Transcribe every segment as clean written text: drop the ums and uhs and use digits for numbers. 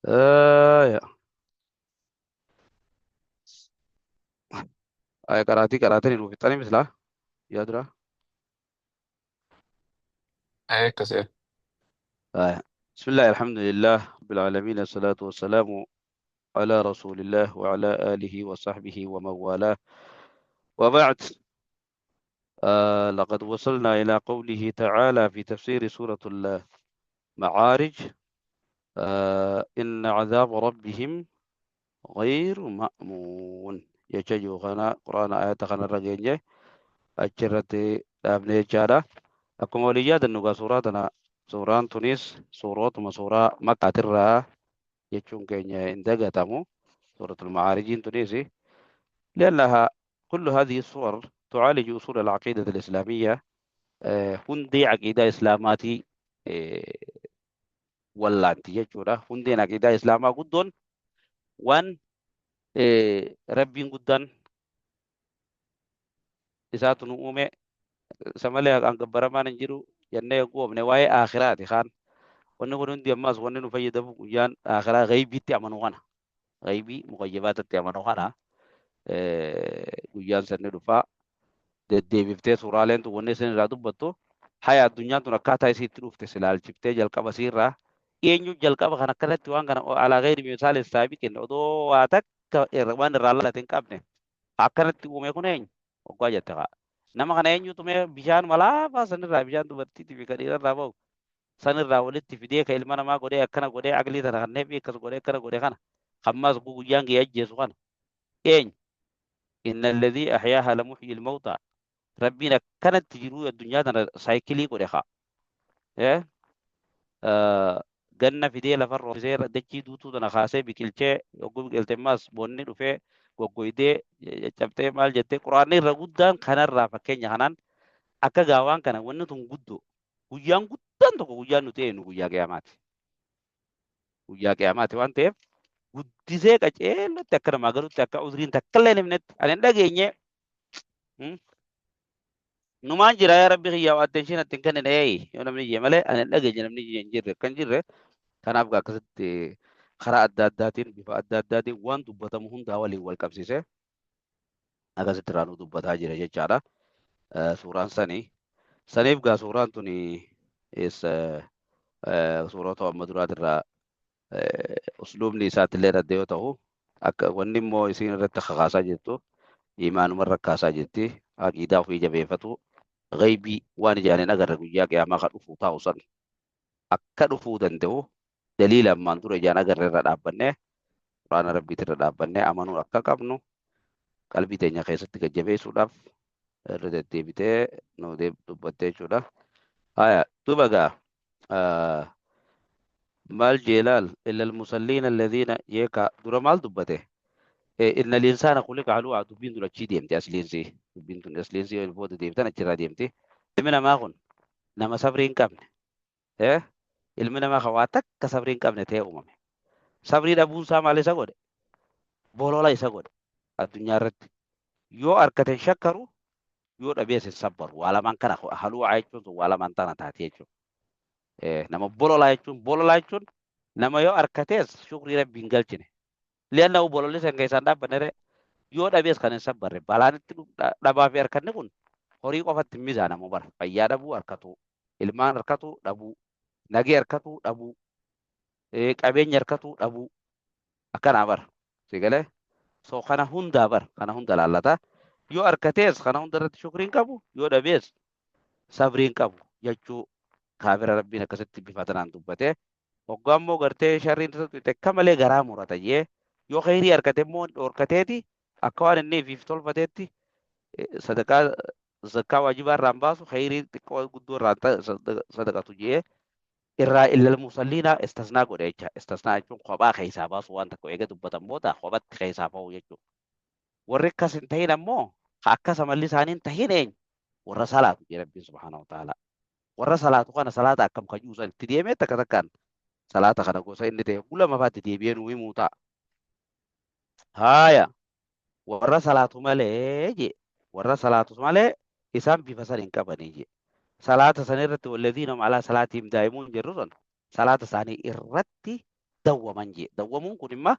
Aya. Aya qaraatii qaraatanii nuuf fixanii misilaa yaa dura. Akkasii. Aya. Bismillah, alhamdulillah, rabbil alamin, assalatu wassalamu ala rasulillah wa ala alihi wa sahbihi wa man walah. Wa ba'd. لقد وصلنا إلى قوله تعالى في تفسير سورة المعارج إن عذاب ربهم غير مأمون jecha jiru kana quraana ayata kanarra geenye achirratti dhaabne jechaadha. Akkuma walii yaadannu egaa suuraa tana suuraan tunis suurotuma suuraa Makkaatirraa jechuun keenya hin dagatamu. Suuratul Macaarijiin tunis لأنها كل هذه الصور تعالج أصول العقيدة الإسلامية hundee aqiidaa islaamaatii wallaanti jechuudha. Hundeen aqiidaa islaamaa guddoon waan rabbiin guddaan isaatu nu uume isa malee haqaan gabbaramaan hin jiru jennee yogguu oofne waa'ee aakhiraati kaan wanni kun hundi ammaas wanni nu fayyadamu guyyaan aakhiraa ghaybiitti amanu kana ghaybii muqayyabaatatti amanu kana guyyaan sanni dhufaa deddeebiftee suuraaleen tun wanni isin irraa dubbattu haya addunyaan tun akkaataa isii itti dhufte silaalchiftee jalqaba isiirraa eenyu jalqaba kan akkanatti waan kana alaa gayri misaal saabiqin odoo waa takka waan irraa lalate hin qabne akkanatti uume kun eenyu hoggaa jette kaa nama kana eenyutu mee bishaan malaafaa sanirraa bishaan dubartiitii fi kan dhiirarraa bahu sanirraa walitti fidee ka ilma namaa godhee akkana godhee aqlii tana kannee fi akkas godhee akkana godhe kana ammas guyyaan kee ajjeesu kana eenyu inna alladhii ahyaaha lamuhyil mawtaa rabbiin akkanatti jiruu addunyaa tana saayikilii godhe kaa ganna fidee lafa roobsee dachii duutuu tana kaasee biqilchee yogguu biqilte ammas bonni dhufee goggoydee caccabtee maal jettee quraanni irra guddaan kanarraa fakkeenya kanaan akka gaawaan kana wanni tun guddoo guyyaan guddaan tokko guyyaan nuti eenyu guyyaa qiyaamaati. Guyyaa qiyaamaati waan ta'eef guddisee qaceellotti akka namaa galutti akka uzriin takka illee hin himnetti ani hin dhageenye. Numaan jira yaa rabbi kiyyaa attention atti hin kennine eeyi yoo namni jee malee ani hin dhageenye namni jee hin jirre kan jirre kanaaf gaa akkasitti karaa adda addaatiin bifa adda addaatiin waan dubbatamu hundaa waliin wal qabsiisee akkasitti irraa nu dubbataa jira jechaadha. Suuraan sanii saniif gaa suuraan tuni suurota amma duraatirraa usluubni isaattillee adda yoo ta'u akka wanni immoo isiin irratti kakaasaa jirtu imaanuma irra kaasaa jirti aqiidaa ofii jabeeffatu ghaybii waan ijaan hin agarre guyyaa qiyaamaa ka dhufuu taa'u san akka dhufuu danda'u daliila ammaan dura ijaan agarre irra dhaabbannee quraana rabbiitti irra dhaabbannee amanuu akka qabnu qalbii teenya keessatti gad jabeessuudhaaf irra deddeebitee nu dubbattee jechuudha. Haya duba gaa maal jeelaal illal musalliina alladhiina jeeka dura maal dubbate inna linsaana khuliqa haluu'a dubbiin tun achii deemte asliinsi dubbiin tun asliinsi yoo booda deemtan achirraa deemte ilmi namaa kun nama sabrii hin qabne ilmi namaa kan waa takka sabrii hin qabne ta'ee uumame sabrii dhabuun isaa maal isa godhe bolola isa godhe addunyaa irratti yoo argate hin shakkaru yoo dhabees hin sabbaru waa lamaan kana haluu'a jechuun sun waa lamaan tana taate jechuudha. Nama bololaa jechuun bololaa jechuun nama yoo arkatees shukrii rabbii hin galchine. Li'annahu bololli san keessaan dhaabbanne ree yoo dhabees kan hin sabbarre balaan itti dhabaa fi harkanni kun horii qofatti hin mizaanamu bara fayyaa dhabuu harkatuu ilmaan harkatuu dhabuu nagee harkatuu dhabuu qabeenya harkatuu dhabuu akkanaa bara si galee so kana hundaa bara kana hunda laallata yoo harkatees kana hunda irratti shukrii hin qabu yoo dhabees sabrii hin qabu jechuu kaafira rabbiin akkasitti bifa tanaan dubbate hoggaa immoo gartee sharriin isa tuqxe akka malee garaa murata jee yoo kheyrii argate immoo dhoorkateeti akka waan inni ifiif tolfateetti sadaqaa zakkaa waajibaa irraa hin baasu kheyrii xiqqoo guddoo irraa sadaqatu jee irraa illal musalliinaa istasnaa godhe jecha istasnaa jechuun kophaa keessaa baasu waan tokko eega dubbatan booda kophatti keessaa bahu jechuudha. Warri akkas hin tahin ammoo ka akkas amalli isaanii hin tahin eenyu? Warra salaatu jee Rabbiin subhaanahu wa ta'aalaa. Warra salaatu kana salaata akkam ka juusan itti deemee takka takkaan salaata kana gosa inni ta'e gula mafaatti deebi'ee nuu himuu ta'a. Haaya warra salaatu malee jee warra salaatu malee isaan bifa san hin qabanii jee. Salaata san irratti walladhiina hum alaa salaatihim daa'imuun jedhu san salaata isaanii irratti Dawwaman jee. Dawwamuun kun imma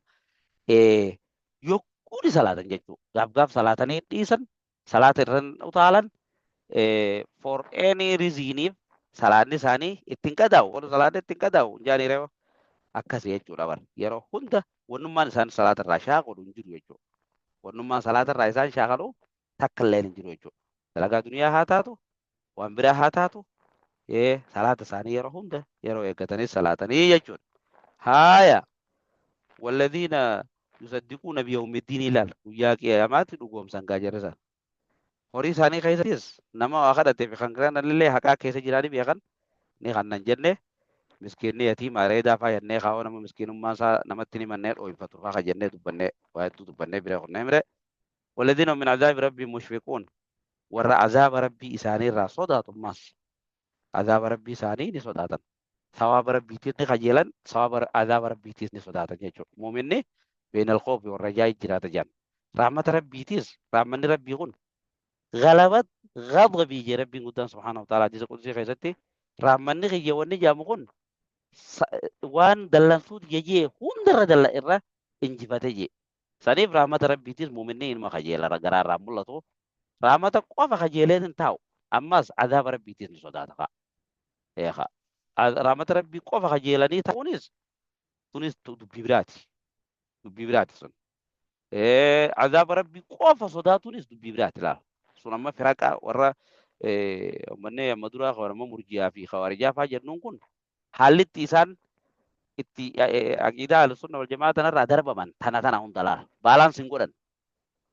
yogguu ni salaatan jechuudha. Gaaf gaaf salaatanii dhiisan, salaata irra utaalan, for any reasoniif salaanni isaanii ittiin qadaa'u. Warra salaanni ittiin qadaa'u hin jaanii reewa. Akkasii jechuudha bara. Yeroo hunda wannummaan isaan salaata irraa shaakalu hin jiru jechuudha. Wannummaan salaata irraa isaan shaakalu takka illee hin jiru jechuudha. Dalagaa duniyaa haa taatu, waan biraa haa taatu, salaata isaanii yeroo hunda yeroo eeggatanii salaatanii jechuudha. Haaya. Walladhiina yusaddiquuna biyawmiddiin ilaal guyyaa qiyaamaatti dhugoomsan gaa jarri isaan. Horii isaanii keessattis nama waa kadhatee fi kan kana illee haqaa keessa jiraanii beekan ni kannan jenne, miskiinni yatiima reedaa faa jennee kaa'oo nama miskiinummaan isaa namatti ni mannee dhooyfatu faa jennee dubbannee waa hedduu dubbannee bira kunnee mire. Walladhiina min azaabi rabbii mushfiquun, warra azaaba rabbii isaanii irraa sodaatu, ammas azaaba rabbii isaanii ni sodaatan. Sawaaba rabbiitiis ni kajeelan, sawaaba azaaba rabbiitiis ni sodaatan jechuudha. Muuminni beenal khoofi warra jaayi jiraata jedhan. Rahmata rabbiitiis, rahmanni rabbii kun galabat ghadabii jee rabbiin guddaan subhaanahu wa ta'ala hadiisa qudsii keessatti, rahmanni kiyya wanni jaamu kun waan dallansuu tiyya jee hundarra dalla irra injifate jee. Saniif rahmata rabbiitiis muuminni ilma kajeela garaa irraa mul'atu. Rahmata qofa kajeeleen hin taa'u. Ammas azaaba rabbiitiis ni sodaata kaa. Eegaa. Rahmata rabbii qofa kajeelanii ta'uunis tunis dubbii biraati. Dubbii biraati sun. Azaaba rabbii qofa sodaatuunis dubbii biraati laala. Sun amma firaqa warra uummanni amma duraa kan amma murjiyaa fi khawaarijaa fa'aa jennuun kun haalli itti isaan itti aqiidaa ahlusunna wal jamaa tanarraa darbaman tana tana hunda laala. Balance hin godhan.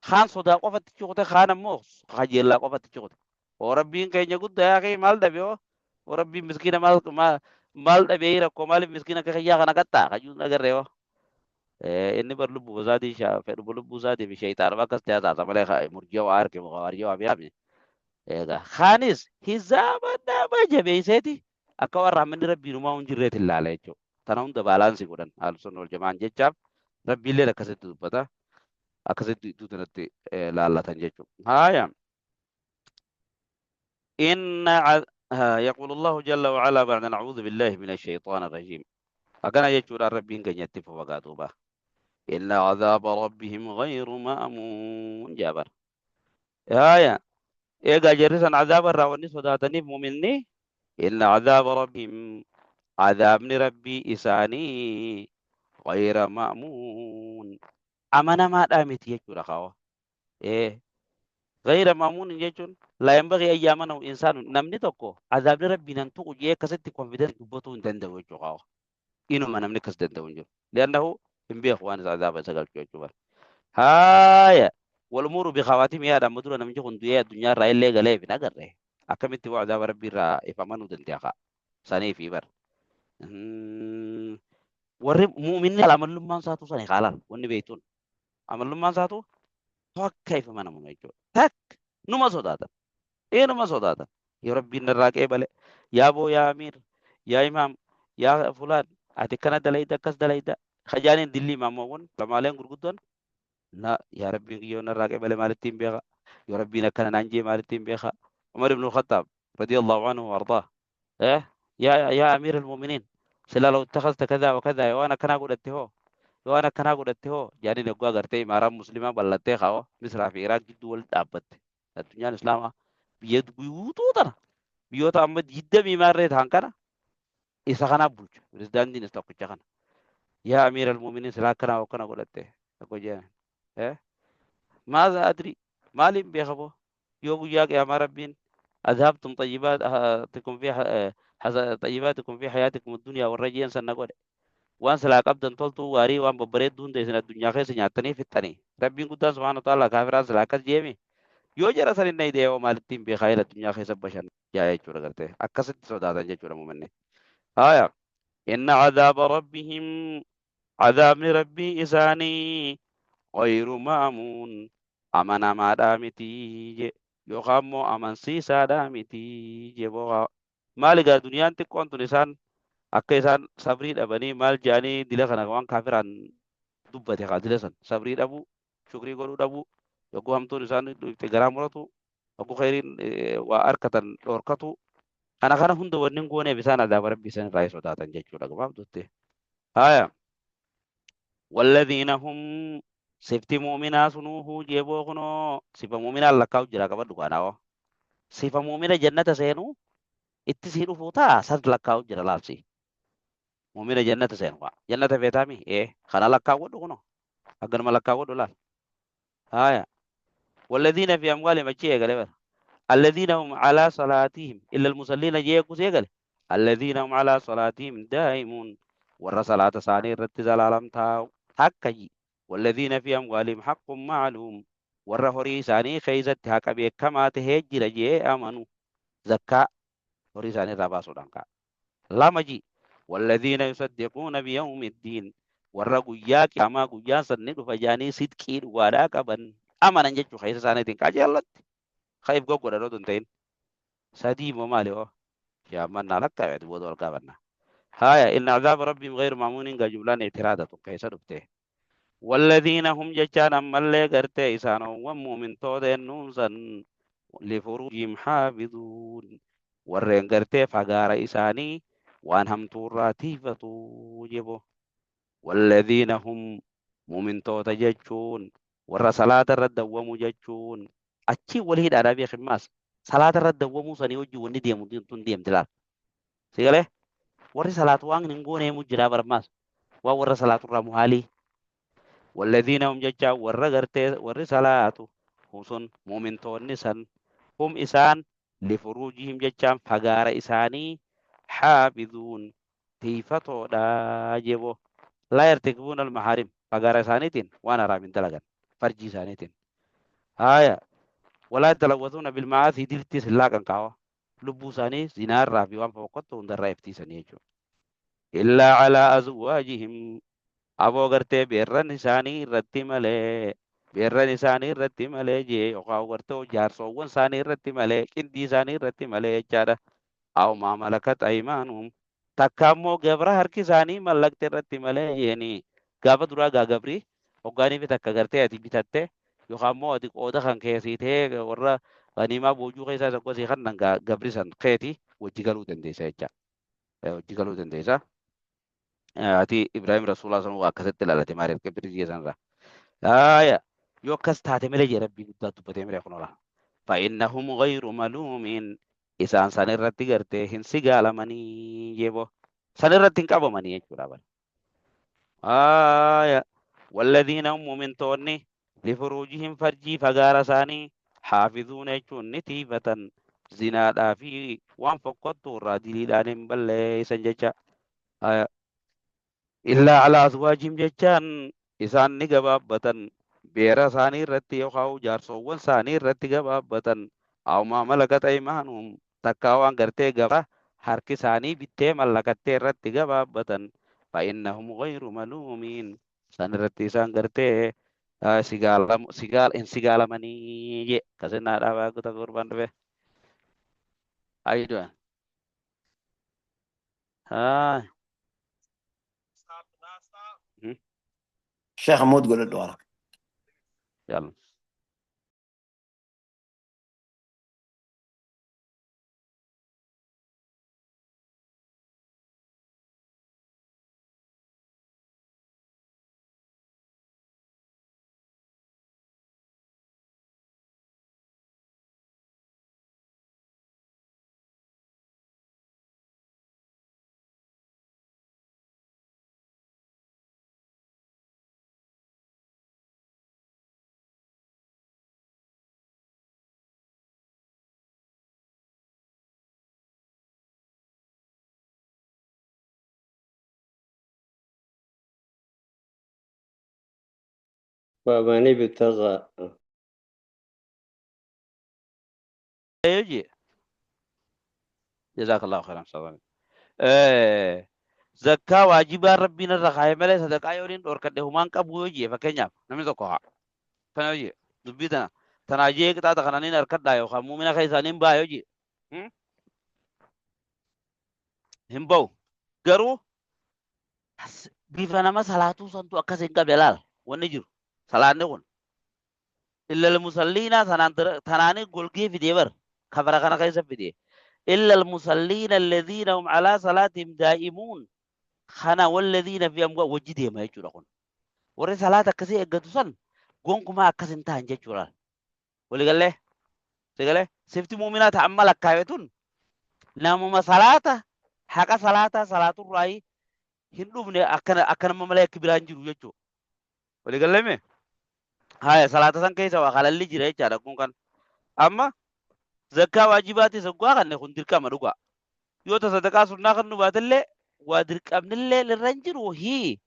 Kaan sodaa qofatti cukute, kaan ammoo kajeellaa qofatti cukute. Oo rabbiin keenya guddaa yaa kee maal dhabe oo? Oo rabbiin miskiina maal maal dhabee rakkoo maaliif miskiina akka kiyyaa kana qaxxaa kajuun agarree oo? Inni bar lubbuu isaatii fedhuma lubbuu isaatii fi sheeyxaanuma akkas ta'e hasaasa malee murji'a waa arge khawaarijaa waa beekame. Egaa kaanis hizaaba nama jabeesseeti akka waan rahmanni rabbii numaa hin jirreetti ilaala jechuudha. Tana hunda balance godhan ahlusunna wal jamaan jechaaf rabbiilleen akkasitti dubbata. Akkasitti iddoo tanatti laallatan jechuudha. Haaya. Inna يقول الله جل وعلا بعد نعوذ بالله من الشيطان الرجيم، akkana jechuudhaan rabbiin keenya itti fufa duuba. إن عذاب ربهم غير مأمون jaabar. Haaya. Eegaa jarri san azaaba irraa wanni sodaataniif muminni إن عذاب ربهم, azaabni rabbii isaanii, غير مأمون, amanamaadhaa miti jechuudha kaawwa. غير مأمون jechuun لا ينبغي أن يأمنه إنسان, namni tokko azaabni rabbii nan tuqu jee akkasitti confidence dubbatuu hin danda'u jechuudha kaawwa. Inuma namni akkas danda'u hin jiru. لأنه hin beeku waan isa azaaba isa galchu jechuudha. Haaya. والأمور بخواتيمها, amma dura namni kun du'ee addunyaa irraa illee galee hin agarre. Akkamitti waa azaaba rabbii irraa ifamanuu danda'a kaa. Sanii fi bar. Warri mu'minni amallummaan isaatu sani haalaan wanni beektuun. Amallummaan isaatu takka ifamanamu jechuudha. Takka numa sodaatan. Inuma sodaatan. Yoo rabbiin irraa qeebale, yaa boo, yaa amiir, yaa imaam, yaa fulaan, ati akkana dalayda, akkas dalayda. Kajaaniin dilli imaamoowwan lamaaleen gurguddoon na yaa rabbiin kiyyoo narraa qeebale maalittiin beeka? Yoo rabbiin akkana naan jee maalittiin beeka? Umar ibn Khattaab رضي الله عنه وأرضاه, يا أمير المؤمنين, sila لو اتخذت كذا وكذا, yoo ana akkanaa godhatte hoo, yoo ana akkanaa godhatte hoo jaaniin. Eeggaa gartee imaaraan muslimaa bal'attee kaa'oo Misraa fi Iraaq gidduu wal dhaabbatte. Addunyaan islaamaa biyya guutuu tana biyyoota amma digdamii maarree ta'an kana isa kanaaf bulcha, pirezidaantiin isa tokkicha kana. يا أمير المؤمنين, sila akkanaa akkana godhatte tokko jedhan. ماذا أدري, maaliin beeka boo, yoo guyyaa qiyaamaa rabbiin أذهبتم طيباتكم في طيباتكم في حياتكم الدنيا warra jeen san na godhe, waan silaa qabdan toltuu waarii waan babbareedduu hunda isin addunyaa keessa nyaattanii fixxanii, rabbiin guddaan سبحانه وتعالى kaafiraan silaa akkas jeemi yoo jara san inni idee maalittiin beekaa ila addunyaa keessa bashan jaa jechuudha. Gartee akkasitti sodaatan jechuudha muminni. Haya. إن عذاب ربهم, عذابni rabbii isaanii, غير مأمون, amanamaadhaa miti je yookaan immoo amansiisaadhaa miti je. Booqa maali gaa duniyaan xiqqoon tun isaan akka isaan sabrii dhabanii maal jedhanii dila kana waan kaafiraan dubbate kaa dila san sabrii dhabuu, shukrii godhuu dhabuu, yogguu hamtuun isaan itti garaa muratu, yogguu khayriin waa harkatan dhorkatu, kana kana hunda wanni hin gooneef isaan azaaba rabbii isaan irraa sodaatan jechuudha gabaabdutti. Haya. Walladhiina hum sifti mu'minaa sunuuhuu jeeboo kunoo sifa mu'minaa lakkaa'u jira qabadhu kaanaawoo. Sifa mu'mina jannata seenuu itti sii dhufuu ta'a san lakkaa'u jira laalsi. Mu'mina jannata seenu kaa. Jannata feetaami? Ee. Kana lakkaawwadhu kunoo. Akkanuma lakkaawwadhu laal. Haaya. Walladhiina fi amwaalihim achi eegale bara. الذين هم على صلاتهم إلا المصلين جيكو سيغل الذين هم على صلاتهم دائمون ور صلاة ثاني رت زلالم تاو حقي والذين في أموالهم حق معلوم ور هوري ثاني خيزت حق بكما تهجر جي أمنوا زكاة هوري ثاني ربا سودانكا لمجي والذين يصدقون بيوم الدين ور قيا كما قيا سند فجاني صدقي ولا قبن أمنا جچو خيز ثاني تنكاجلت خايف gogodha odoo hin ta'in sadii immoo maali hoo yaamannaa lakkaa'eeti booda wal gaafanna. Haya inna azaaba rabbiim ghayru maamuuniin gaa jumlaan i'tiraadatu keessa dhufte. Walladhiina hum jechaan ammallee gartee isaanowwan muumintoota ennuunsan lifuruujihim xaafizuun warreen gartee fagaara isaanii waan hamtuurraa tiifatu jebo. Walladhiina hum muumintoota jechuun warra salaata irra dawwamu jechuun achi wal hidhaadhaa beekimmaas salaata irra dawwamuu sanii wajjin wanni deemu tun deemti laal. Si galee warri salaatu waan hin gooneemu jira barmaas waan warra salaatu irraa muhaalii. Walladhiina hum jechaa warra gartee warri salaatu sun muumintoonni san hum isaan lifuruujihim jechaan fagaara isaanii xaafizuun tiifatoodha jebo. Laa yartakibuuna almahaarim fagaara isaaniitiin waan haraam hin dalagan farjii isaaniitiin. Haaya walaa yatalawwathuuna bilmacaasii diltiis hin laaqan kaawa lubbuu isaanii zinaarraa fi waan fokkottu hundarraa iftiisanii jechuudha. Illaa calaa azwaajihim aboo gartee beerran isaanii irratti malee beerran isaanii irratti malee jee yookaan gartee jaarsoowwan isaanii irratti malee qindii isaanii irratti malee jechaadha. Aw maa malakat aymaanuhum takka ammoo gabra harki isaanii mallaqte irratti malee jeeni gaafa duraa gaa gabrii hoggaanii fi takka gartee ati bitatte yookaan immoo ati qooda kan keessiitee warra ganiimaa boojuu keessaa isa gosii kan nan gabri san keeti wajji galuu dandeessa jecha. Wajji galuu dandeessa. Ati Ibraahim Rasuulaa san waa akkasitti ilaalate maaliif gabri jee sanarraa. Haaya yoo akkas taate malee jee rabbii guddaa dubbatee malee kun ola. Fa'innahum ghayru maluumiin isaan san irratti gartee hin sigaalamanii jeeboo san irratti hin qabamanii jechuudha bara. Haaya walladhiina hum mu'mintoonni lifuruujihim farjii fagaara isaanii xaafizuuna jechuun ni tiifatan zinaadhaa fi waan fokkottu irraa diliidhaan hin balleessan jecha. Haaya illaa alaa azwaajihim jechaan isaan ni gabaabbatan beera isaanii irratti yookaan jaarsoowwan isaanii irratti gabaabbatan aw maa malakat aymaanuhum takkaa waan gartee gabra harki isaanii bittee mallakattee irratti gabaabbatan fa'innahum ghayru maluumiin san irratti isaan gartee hin sigaalamanii je kasinnaa dhaabaa guta gurbaan dhufe. How you doing? Ah. Sheekh Mood godhadhu wara. Yalla. ومن ابتغى يجي جزاك الله خيرا صدق. Zakkaa waajibaa rabbiin irra kaa'e malee sadaqaa yoo hin dhorkadhe humaan qabu yoo jee fakkeenyaaf namni tokko haa kana yoo jee dubbii tana tanaa jee qixaaxa kana niin harkadhaa yookaan muumina keessaa niin ba'a yoo jee hin ba'u garuu bifa nama salaatuu santu akkas hin qabne laal wanni jiru salaanni kun illa almusalliina tanaanii golgee fidee bar kafara kana keessa fidee illa almusalliina alladhiina hum alaa salaatihim daa'imuun kana walladhiina fi amwaa wajji deema jechuudha kun Warri salaata akkasii eeggatu san gonkumaa akkas hin tahan jechuudha. Waliigallee sigalee sifti muuminaa ta amma lakkaawe tun namuma salaata haqa salaataa salaaturraayi hin dhufne akkana akka nama malee akki biraan jiru jechuudha. Waliigallee mee? Haya salaata san keessa waa halalli jira jechaadha kun kan. Amma zakkaa waajibaatis hoggaa kanne kun dirqama dhugaa. Yoo ta sadaqaa sunnaa kan nu baatellee waa dirqamnillee irra hin jiru hii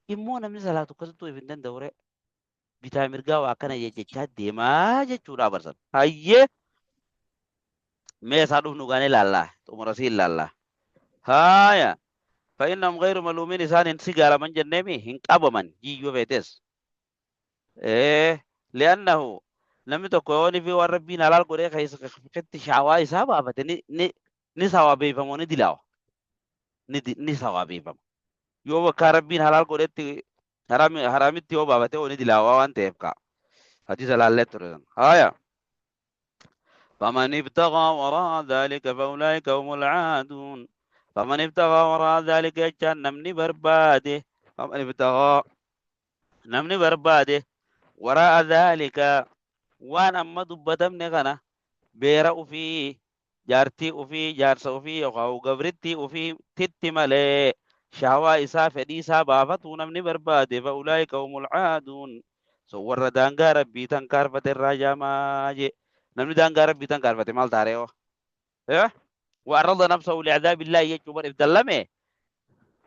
immoo namni salaatu akkasittuu if hin danda'u ree. Bitaa mirgaa waa akkana jechaa deemaa jechuudha barsan. Hayyee mee isaa dhufnu gaanee ilaallaa xumura sii ilaallaa. Haaya fa'innahum ghayru maluumiin isaan hin sigaalaman jenneemi hin qabaman jiyyoo feetes. Ee li'annahu namni tokko yoo fi waan rabbiin halaal godhee keessatti shaawaa isaa baafate ni ni ni sawabeeffama ni dilaawa ni ni sawabeeffama yoo bakka rabbiin halaal godhetti haraamitti yoo baafate ni dilaawa waan ta'eef kaa hadiisa laallee ture san haaya فمن ابتغى وراء ذلك فأولئك هم العادون فمن ابتغى وراء ذلك جechaan namni barbaade فمن ابتغى namni barbaade waraa'a dhaalika waan amma dubbatamne kana beera ufii jaartii ufii jaarsa ufii yookaan gabrittii ufii titti malee shahawaa isaa fedhii isaa baafatu namni barbaade fa'ulaa'ika humul caaduun sun warra daangaa rabbii tan kaarfate irraa jaamaa jee namni daangaa rabbii tan kaarfate maal taaree hoo وعرض نفسه لعذاب الله jechuu bar if dallame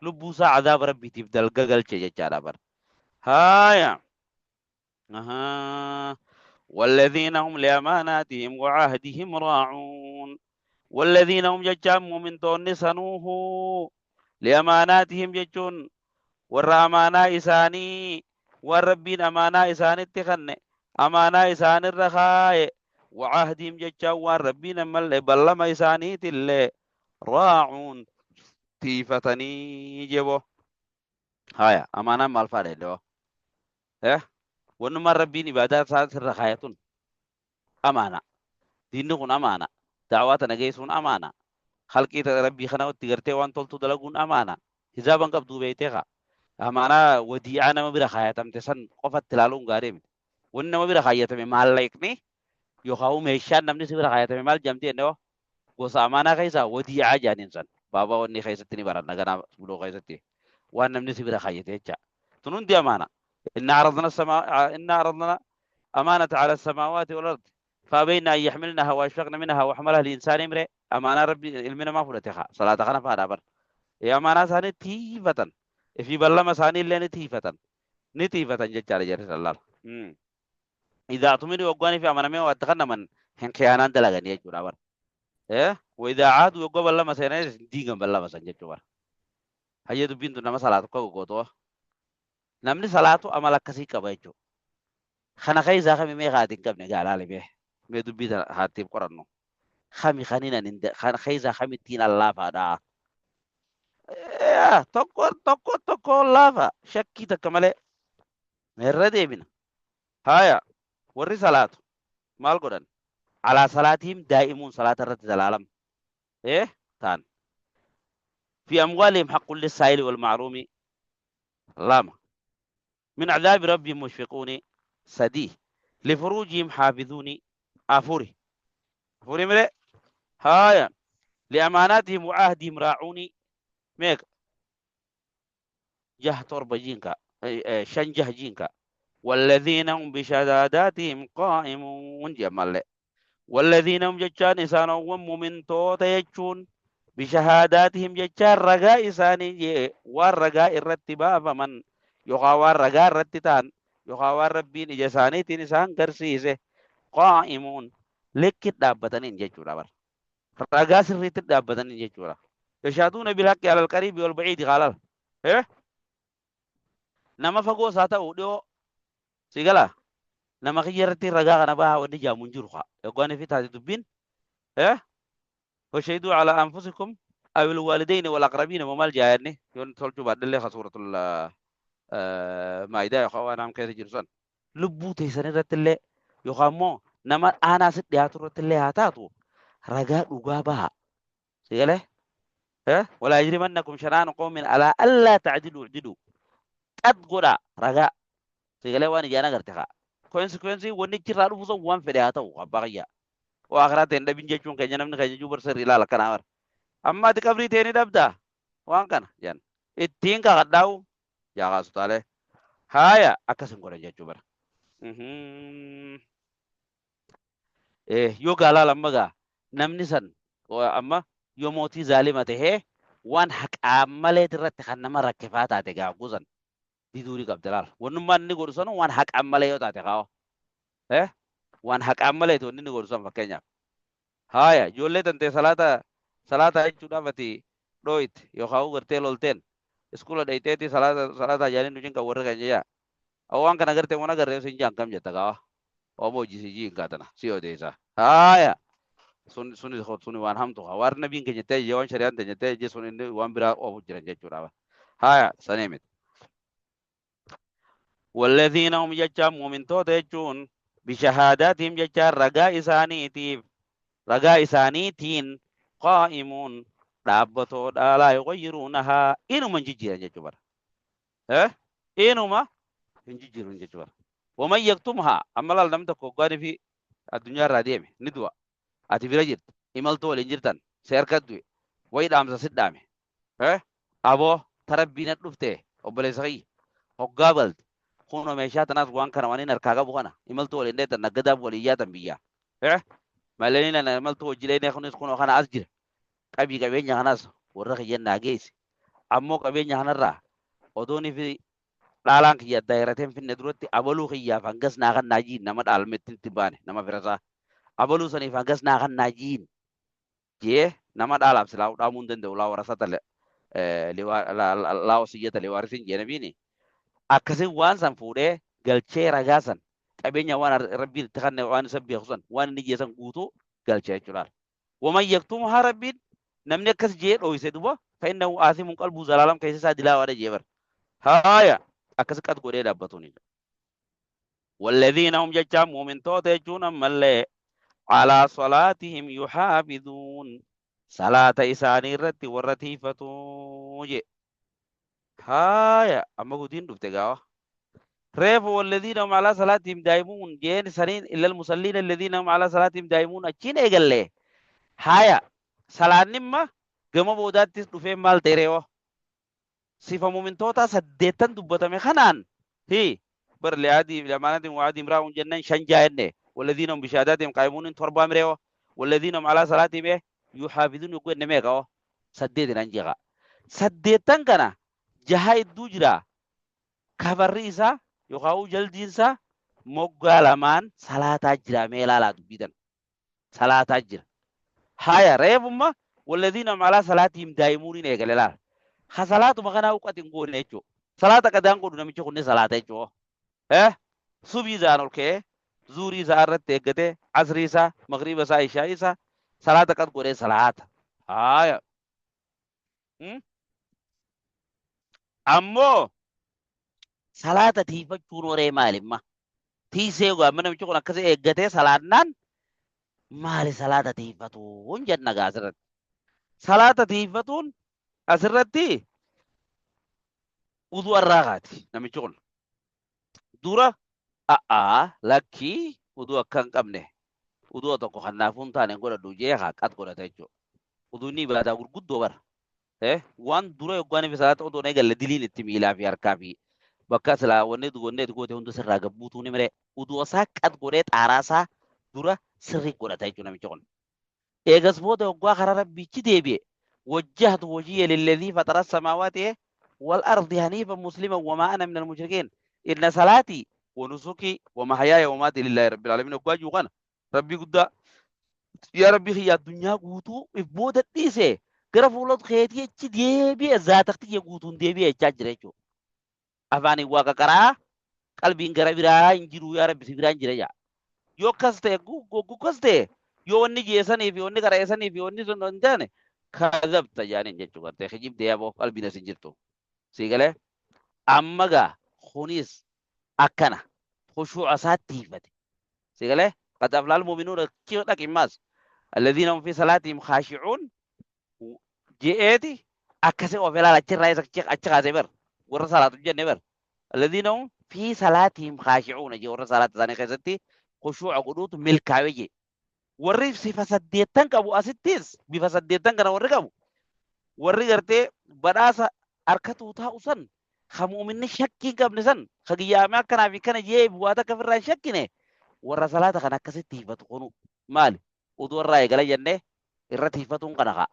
lubbuu isaa cadaaba rabbiitiif dalga galche jechaadha bar هايا أها والذين هم لأماناتهم وعهدهم راعون والذين هم جتان مؤمنتون سنوه لأماناتهم جتون ور أمانة إساني والربين أمانة إساني اتخن أمانة إساني الرخاء وعهدهم جتان والربين مل بلما إساني تل راعون تيفتني جبو هايا أمانة مال فارد eh wannumaan rabbiin ibaadaa isaa sirra kaayatun amaana diinni kun amaana da'waa tana geessuun amaana halqii rabbii kana itti gartee waan toltu dalaguun amaana hizaaban qabduu beeytee kaa amaanaa wadiicaa nama bira kaayatamte san qofatti ilaaluun gaarii miti wanni nama bira kaayatame maallaqni yookaan meeshaan namni si bira kaayatame maal jedhamti jennee gosa amaanaa keessaa wadiicaa jedhaniin san baabaa wanni keessatti ni baranna ganaa buloo keessatti waan namni si bira kaayate jecha tun hundi amaana إن عرضنا السماء إن عرضنا أمانة على السماوات والأرض فأبين أن يحملنها وأشفقن منها وحملها الإنسان امرئ أمانة ربي علمنا ما فلتها صلاة خنا فانا بر يا أمانة ثاني تيفة في بلما ثاني اللي تيفة نتيفة جتار جرس الله إذا أعطمني وقواني في أمانة وأتخنا من هن خيانة دلغني يجورا بر إيه وإذا عادوا وقوا بلما سينا ديغم بلما سنجت بر هيا دبين دون ما صلاة قوة namni salaatu amala akkasii qaba jechuudha. Kana keessaa kami mee haati hin qabne gaalaale mee mee dubbii tana haatiif qorannu. Kami kaniin hin kana keessaa kamittiin allaafaadha. Tokko tokko tokko laafa shakkii takka malee irra deebina. Haaya warri salaatu maal godhan? Alaa salaatiim daa'imuun salaata irratti dalaalam. Taan. في أموالهم حق للسائل والمعروم لama. من عذاب ربهم مشفقون سدي لفروجهم حافظون أفوري أفوري ملء هايا لأماناتهم وعهدهم راعون ميك جه تربة جينكا شنجه جينكا والذين هم بشهاداتهم قائمون جمال والذين هم جتان إسان ومؤمن توتا يجون بشهاداتهم جتان رجاء إساني والرجاء الرتباء فمن yookaan waan ragaa irratti ta'an yookaan waan rabbiin ija isaaniitiin isaan garsiise qaa'imuun likki dhaabbataniin jechuudha bara. Ragaa sirriitti dhaabbataniin jechuudha. Yashaaduuna bilhaqqi alal qariibi wal ba'iidi qaalal. Nama fagoo isaa ta'u dhiyoo si galaa nama kiyya irratti ragaa kana bahaa wanni jaamu hin jiru kaa. Yookaan fi taate dubbiin وشهدوا على أنفسكم أو الوالدين والأقربين وما الجاهلني يون تولجوا بعد اللي سورة maayidaa yookaan waan keessa jiru san lubbuu teessan irratti illee yookaan immoo nama aanaa sitti dhiyaatu irratti illee haa taatu ragaa dhugaa baha. Sigalee? Walaa yajrimannakum shanaanu qawmin alaa allaa ta'dilu i'diluu. Qad godhaa ragaa. Sagalee waan ijaan agarte kaa. Consequence wanni achirraa dhufu sun waan fedhe haa ta'u abbaa kiyya. Waa akhiraa ta'e hin dhabin jechuun keenya namni keenya juu bar sirrii ilaala akkanaa bara. Amma ati qabrii ta'e ni dhabdaa waan kana jedhan. Ittiin kakadhaa'u yaa kaasutaalee. Haaya akkas hin godhan jechuu bara. Yoo gaalaa lamma gaa namni san amma yoo mootii zaalima tahee waan haqaan maleet irratti kan nama rakkifaa taate gaa gusan diduu ni qabda laal. Wannummaan inni godhu sanu waan haqaan malee yoo taate kaa'o. Waan haqaan maleeti wanni inni godhu san fakkeenyaaf. Haaya ijoollee tantee salaata salaata jechuudhaaf ati dhooyte yookaan gartee lolteen iskuula dhayxeeti salaata salaata jaaniin nu cinqa warri keenya yaa. Waan kana gartee waan agarree sin jaan kam jetta kaawa. Omo hojii si jiin kaatana si odeessa. Haaya sun suni suni waan hamtu kaa waan nabiin keenya ta'e waan shari'aan teenya ta'e sun inni waan biraa oofu jiran jechuudha. Haaya sanii miti. Walladhiina hum jechaa muumintoota jechuun bishahaadaatihim jechaa ragaa isaaniitiif ragaa isaaniitiin qaa'imuun dhaabbatoodha laa yughayyiruunahaa inuma hin jijjiiran jechuu bara. Eh? Inuma hin jijjiiran jechuu bara. Waman yaktumhaa amma laal namni tokko hoggaanii fi addunyaa irraa deeme ni du'a. Ati bira jirta imaltuu waliin jirtan si harka du'e wayi dhaamsa si dhaame. Eh? Aboo tarabbii na dhufte obboleessa kiyya hoggaa galte kunoo meeshaa tanaas waan kana waan inni harkaa qabu kana imaltuu waliin dheetan naggadaaf waliin yaatan biyyaa. Eh? Malleen nana imaltuu hojii kunis kunoo kana as jira. Qabii qabeenya kanaas warra kiyyan naa geessi. Ammoo qabeenya kanarraa odoon fi dhaalaan kiyya adda hin finne duratti abaluu kiyyaaf hangas naa kan naa jiin nama dhaalmetti itti baane nama firasaa. Abaluu saniif hangas naa kan naa jiin jee nama dhaalaaf silaa dhaamuu hin danda'u laa warasata laa wasiyyata liwaarisiin jee nabiini. Akkasiin waan san fuudhee galchee ragaa san qabeenya waan rabbiin itti kanne waan isa beeku san waan inni jee san guutuu galchee jechuudha. Waman yaktumhaa rabbiin namni akkas jee dhoyse duba fa'innahu aasimun qalbuu zalaalam keessa isaa dilaawaadha jee bara. Haaya akkas qad godhee dhaabbatuuni. والذين هم جتام مؤمن توتا jechuun ammallee على صلاتهم يحافظون salaata isaanii irratti warra tiifatu je. Haaya amma guutiin dhufte gaawa. Reefu والذين هم على صلاتهم دائمون jeen saniin إلا المصلين الذين هم على صلاتهم دائمون achiin eegalle. Haaya salaannimma gama boodaattis dhufee maal ta'e reewo? Sifa mumintoota saddeettan dubbatame kanaan hi bar li'aadii lamaanatiin wa'aadii imraa'uun jennaan shan jaa'enne والذين هم بشهاداتهم قائمون torba mireewo والذين هم على صلاتهم يحافظون yogguu enne meeqa oo saddeetin an jeeqa saddeettan kana jaha hedduu jira kafarri isaa yookaan jaldiin isaa moggaa lamaan salaataa jira mee ilaalaa dubbiitan salaataa jira. Haya reefumma والذين هم على صلاتهم دائمون eegale laal. Ha salaatuma kanaa uqati hin goone jechuudha. Salaata qadaan godhu namichi kun salaata jechuudha. Eh? Subii isaan ol ka'ee zuurii isaa irratti eeggatee asrii isaa magriiba isaa ishaa isaa salaata qad godhee salaata. Haya. Ammoo salaata tiifachuun horee maalimma? Tiisee gaama namichi kun akkasii eeggatee salaannaan maali salaata tiifatuun jenna gaa asirratti. Salaata tiifatuun asirratti uduu irraa kaati namichi kun. Dura a'aa lakkii uduu akka hin qabne uduu tokko kan naafuu hin taane godhadhu jee qad godhata jechuudha. Uduun ibaadaa gurguddoo bara. Waan dura yoggaan fi salaata odoo eegalle diliin itti miilaa fi harkaa fi bakka silaa wanni wanni goote hunda sirraa gabbuutuu ni miree uduu isaa qad godhee xaaraa isaa dura sirrii godhata jechuudha namichi kun. Eegas booda yoggaa karaa rabbiichi deebi'e وجهت وجهي للذي فطر السماوات والأرض حنيفا مسلما وما أنا من المشركين إن صلاتي ونسكي ومحياي ومماتي لله رب العالمين yoggaa jiru kana rabbii guddaa yaa rabbi kiyya addunyaa guutuu if booda dhiise gara fuula keetii achi deebi'e zaatakti guutuun deebi'e jechaa jira jechuudha. Afaaniin waaqa qaraa qalbiin gara biraa hin jiru yaa rabbi si biraa hin jira jaa. Yoo akkas ta'e akkas ta'e yoo wanni jeesanii fi wanni qara'eessanii fi wanni sun hin taane kadhabta jaaniin jechuu gartee kijibdee yaboo qalbiin as hin jirtu. Sii galee amma gaa kunis akkana khushuuca isaatti hiifate. Sii galee قد أفلح المؤمنون dhaqimmaas الذين هم في صلاتهم خاشعون je'eeti akkasii of ilaala achirraa isa achi kaasee bar warra salaatu jenne bar الذين هم Fi salaatihim khaashi'uuna jee, warra salaata isaanii keessatti khushuu'a godhuutu milkaawe jee. Warri sifa saddeettan qabu, asittis bifa saddeettan kana warri qabu, warri gartee badhaasa harkatuu taa'u san, ka mu'minni shakkii hin qabne san, ka qiyyaamee akkanaa fi kana jee waa takka ofirraa hin shakkine, warra salaata kana akkasitti hifatu kunu maali? Uduu irraa eegala jennee irratti hifatuun kana kaa.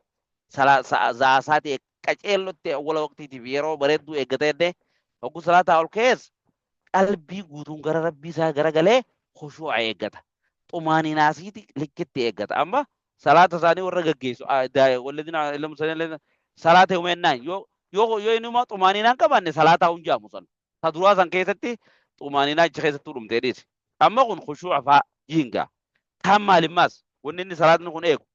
Zaa isaatii qaceellotti awwala waqtiitiif yeroo bareedduu eeggata jennee, hogguu salaataa ol ka'ees qalbii guutuun gara rabbii isaa garagalee khushuu'a eeggata. Xumaaninaasiiti likkitti eeggata. Amma salaata isaanii warra gaggeessu walladina ilmu salaata yoomennaan yoo inuma xumaaninaan qabaanne salaataa hun jaamu san. Ta duraa san keessatti xumaaninaa achi keessattuu dhumtee dhiisi. Amma kun khushuu'a faa jiingaa. Kaan maalimmaas wanni inni salaatni kun eegu,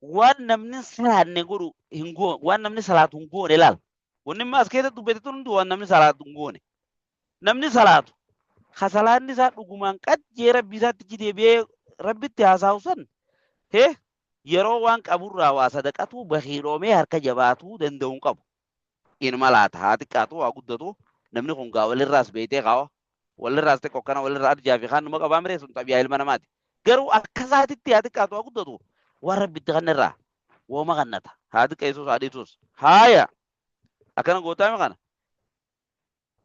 waan namni salaanne godhu hin goone, waan namni salaatu hin goone laal. Wanni immoo as keessatti dubbate tun hundi waan namni salaatu hin goone. Namni salaatu ka salaanni isaa dhugumaan qaccee rabbi isaatti achi deebi'ee rabbitti haasa'u san, hee, yeroo waan qaburraa waa sadaqatuu bakiiloomee harka jabaatuu danda'u hin qabu. Inuma laata, haa xiqqaatu haa guddatu, namni kun gaa walirraas beeytee kaawa walirraas xiqqoo akkana walirraa arjaa fi kaan numa qabaa miree, sun xabiyaa ilma namaati. Garuu akka isaatitti haa xiqqaatu haa guddatu, waan rabbi itti kannerraa wooma kannata, haa xiqqeessuus haa dhiisuus. Haaya, akkana gootaame kana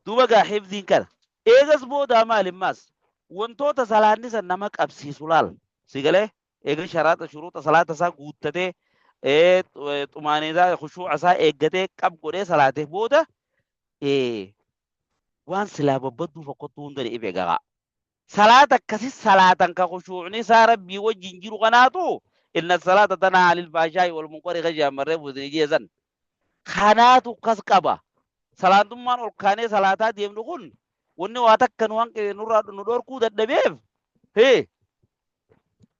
duuba gaa hifziin kana eegas boodaa maalimmaas wantoota salaanni san nama qabsiisu laal. Si galee? Eega sharaata shuruuxa salaata isaa guuttatee, xumaanii isaa, khushuu'a isaa eeggatee, qab godhee salaatee booda, waan silaa babbadduu fokkottuu hunda ni if eegagaa. Salaata akkasi salaatan ka khushuu'ni isaa rabbii wajjin jiru kanaatu inna salaata tanhaa anil fahshaa'i wal munkari ka jedhan marree buusanii jeesan. Kanaatu kas qaba. Salaantummaan ol kaanee salaataa deemnu kun wanni waa takka nu hanqe nurraa nu dhorkuu dadhabeef, hee,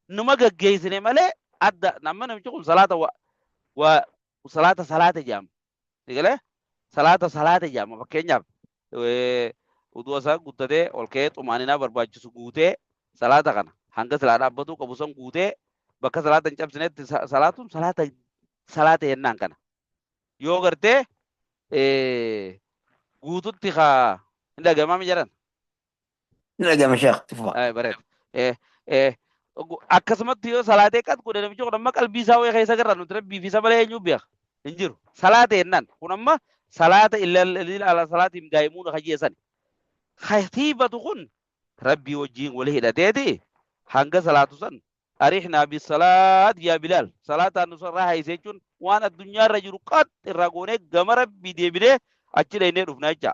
numa gaggeessine malee adda. Amma namichi kun salaata wa salaata salaata jedhama. Sigalee salaata salaata jedhama. Fakkeenyaaf, uduu isaa guddatee ol ka'ee xumaaninaa barbaachisu guutee, salaata kana hanga silaa dhaabbatuu qabu san guutee, bakka salaata hin cabsinetti salaatuun salaata salaata jennaan. Kana yoo gartee guututti kaa hin dhagamaami jedhan. Ni dhagama, sheekh, tufa. Ay, bareeda. Akkasumatti yoo salaatee qad godhe, namichi kun amma qalbii isaa wayii keessa garra nuti rabbii fi isa malee eenyu beeka hin jiru. Salaata jennaan kun amma salaata illa ala salaatiin daa'imuun hajjeessan. Katiibatu kun rabbii wajjiin wali hidhateeti hanga salaatu san arixnaa bisalaat yaa Bilaal, salaataan nu sarraa hayse jechuun waan addunyaa irra jiru qat irraa goonee gama rabbii deebinee achi dhaynee dhufna jecha.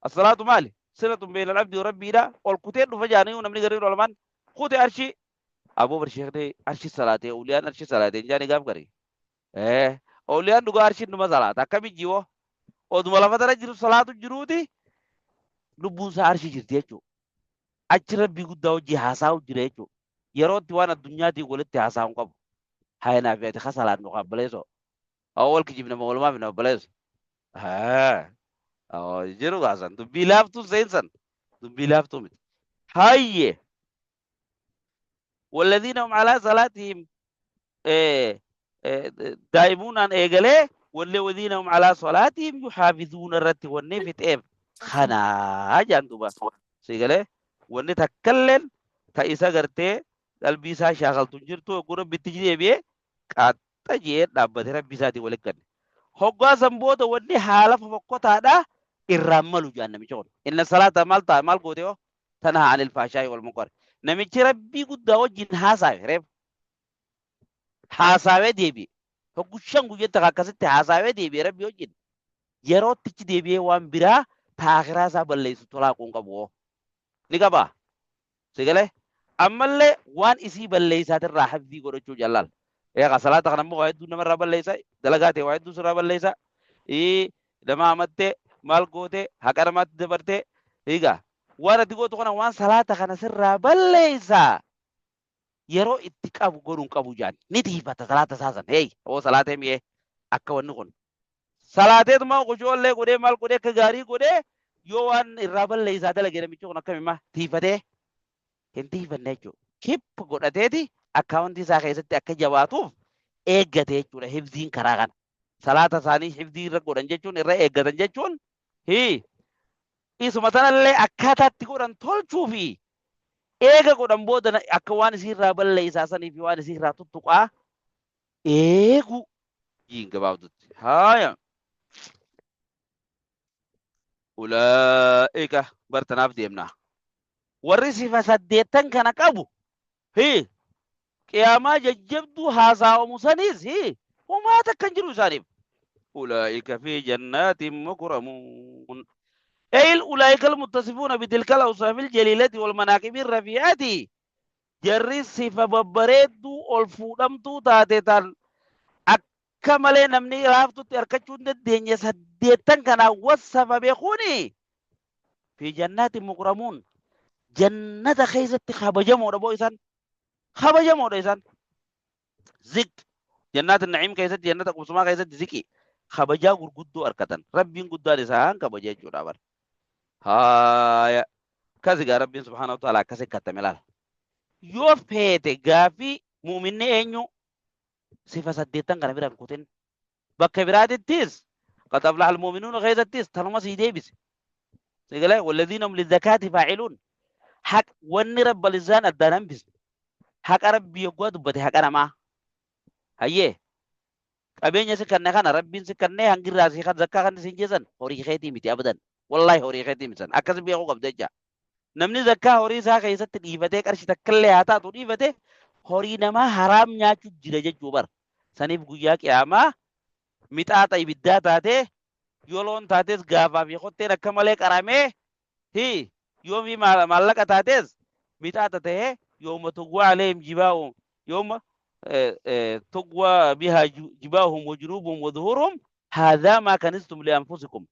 As-salaatu maali? Silatun beeyna al-abdi wa rabbiidha. Ol kutee dhufa jaanii namni gariin ulamaan kute arshii. Aboo bar sheekni arshi salaatee, awliyaan arshi salaatee hin jaanii gaaf garii. Awliyaan dhugaa arshiin numa salaata. Akkami jiwoo? Oduma lafa tana jiru salaatu jiruuti lubbuun isaa arshii jirti jechuudha. Achi rabbii guddaa hojii haasa'u jira jechuudha. Yerootti waan addunyaatiin walitti haasa'u hin qabu. Haa naaf ati ka salaannu qabbaleessoo. Awwal kijibna ma walumaa fi nama baleessu. Jiru kaasan dubbii laaftuu seensan dubbii laaftuu miti. Hayyee, walladhiina hum alaa salaatihim daa'imuunaan eegalee, walladhiina hum alaa salaatihim yuhaafizuuna irratti wanni fixeef kanaa jaan duba. Si galee? Wanni takkalleen ta isa gartee qalbii isaa shaakaltu hin jirtu. Hogguu rabbitti deebi'ee qaxxa jee dhaabbate rabbi isaatiin walitti ganne. Hoggaa san booda wanni haala fofokkotaadha irraan malu jaan namichi kun. Inna salaata maal ta'a, maal goote hoo? Tanhaa anil faashaa'i wal munkar. Namichi rabbii guddaa wajjin haasaawe reef haasaawee deebi'e. Hoggu 5 guyyatti akkasitti haasaawee deebi'e rabbii wajjin. Yerootti deebi'ee waan biraa taakiraa isaa balleessu tolaa kun qabu hoo? Ni qabaa? Si galee? Ammallee waan isii balleessaatirraa hafii godhachuu jallaal. Eegaa, salaata kana immoo waa hedduu namarraa balleessa, dalagaa ta'e waa hedduu sirraa balleessa. Nama hamattee, maal gootee, haqa namaatti dabartee, eegaa waan ati gootu kana waan salaata kana sirraa balleessa. Yeroo itti qabu godhuun qabu jaan ni tiifata salaata isaa san. Hey, oo salaatee mi'ee akka wanni kun. Salaateetuma khushuullee godhee, maal godhee, akka gaarii godhee, yoo waan irraa balleessaa dalage namichi kun akkamimmaa tiifatee hin tiifanne jechuudha. Kip godhateeti akkaawuntii isaa keessatti akka jabaatuuf eeggate jechuudha hifziin karaa kana. Salaata isaanii hifzii irra godhan jechuun, irra eeggatan jechuun, hii, Isuma tanallee akkaataa itti godhan tolchuu fi eega godhan booda akka waan isiirraa balleessaa sanii fi waan isiirraa tuttuqaa eegu jiin gabaabdutti. Haaya. Ulaa'ika bar tanaaf deemna. Warri sifa saddeettan kana qabu hi qiyaamaa jajjabduu haasa'amu sanis hi homaa takka hin jiru isaaniif. Ulaa'ika fi jannaatin mukramuun. Eyil ulaa'ika almuttasifuuna bitilkal awsaafil jaliilati wal manaaqibi rafi'ati. Jarri sifa babbareedduu ol fuudhamtuu taate tan akka malee namni raaftutti arkachuu hin dandeenye saddeettan kanaan wassafame kuni fi jannaati mukramuun jannata keessatti kabajamoodha boo isaan kabajamoodha isaan ziq jannaati na'iim keessatti jannata qubsumaa keessatti ziqi kabajaa gurguddoo arkatan rabbiin guddaan isaan kabaja jechuudha bar haaya kasi gaa rabbiin subhaanahu wa ta'ala akkasi kattame laala yoo feete gaafii mu'minni eenyu sifa saddeettan kana bira hin kutin bakka biraatittis qad aflaha almu'minuuna keessattis tanuma sii deebise si galee walladhiina hum lizakaati faa'iluun haq wanni rabbal izzaan addaan hambisne haqa rabbii yoggaa dubbate haqa namaa hayyee qabeenya si kanne kana rabbiin si kannee hangirraa si kan zakkaa kan siin jeessan horii keetii miti abadan wallahi horii keetii miti san akkasi beekuu qabda jecha Namni zakkaa horii isaa keessatti dhiifatee qarshi takkallee haa taatu dhiifate horii namaa haraam nyaachuu jira jechuu bar. Saniif guyyaa qiyaamaa mixaaxa ibiddaa taatee yoo loon taates gaafaa fi kotteen akka malee qaramee hi yoomii maallaqa taates mixaaxa ta'ee yooma tugwaa aleehim jibaa'u yooma tugwaa bihaa jibaahum wa junuubuhum wa zuhuruhum haadhaa maa kanistum li anfusikum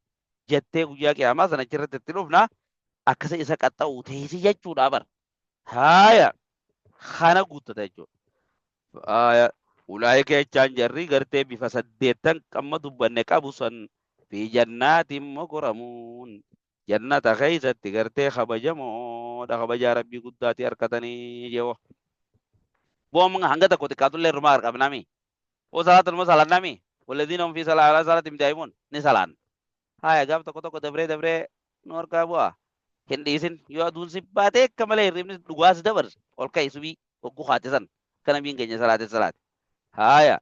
jettee guyyaa qiyaamaa sana achirratti itti dhufna akkasa isa qaxxa'u teessi jechuudha bar. Haaya kana guuttata jechuudha. Haaya ulaayika jechaan jarri gartee bifa saddeettan qamma dubbanne qabu san fi jannaatin mukramuun jannata keessatti gartee kabajamoodha kabajaa rabbii guddaati harkatanii jewa. Boom hanga tokko xiqqaatullee irrumaa harqabnami. O salaata numa salaannami. Walladhiina hum fi salaa salaatihim daa'imuun ni salaan. Haaya gaaf tokko tokko dabree dabree nu harkaa bu'a. Hin dhiisin yoo aduun si baatee akka malee hirribni dhugaa si dabarse ol ka'i subii hogguu kaate san akka nabiin keenya salaate salaate. Haaya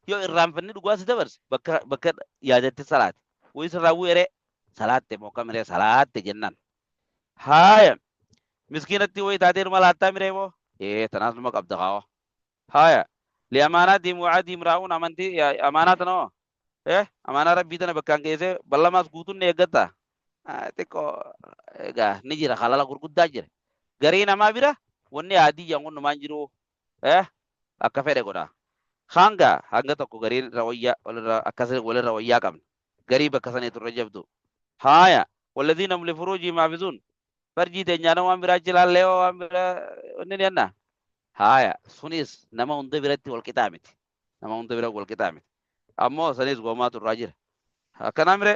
yoo irraanfanni dhugaa si dabarse bakka bakka yaadatti salaate. Wayii sirraa bu'e ree salaatte moo kam ree salaatte jennaan. Haaya miskiinatti wayii taatee numa laattaa miree moo ee tanaas numa qabda kaawa. Haaya li'amaanaatihim wa'adihim raa'uun amantii amaanaa tana hoo Eh, amaanaa rabbii tana bakkaan geessee ballamaas guutuun ni eeggatta. Ah, Xiqqoo egaa ni jira halala gurguddaa jira. Garii namaa bira wanni aadii jedhan kun numaan jiru. Eh, akka fedhe godha. Hanga hanga tokko gariin irra wayyaa walirra akkas walirra wayyaa qabna. Garii bakka saniitu irra jabdu. Haaya walladhiina hum lifuruujihim haafizuun. Farjii teenyaana waan biraa achi laallee waan biraa wanni ni jenna. Haaya sunis nama hunda biratti wal qixaa miti. Nama hunda bira wal qixaa miti. Ammoo sanis goomaatu irraa jira. Akkanaa mire.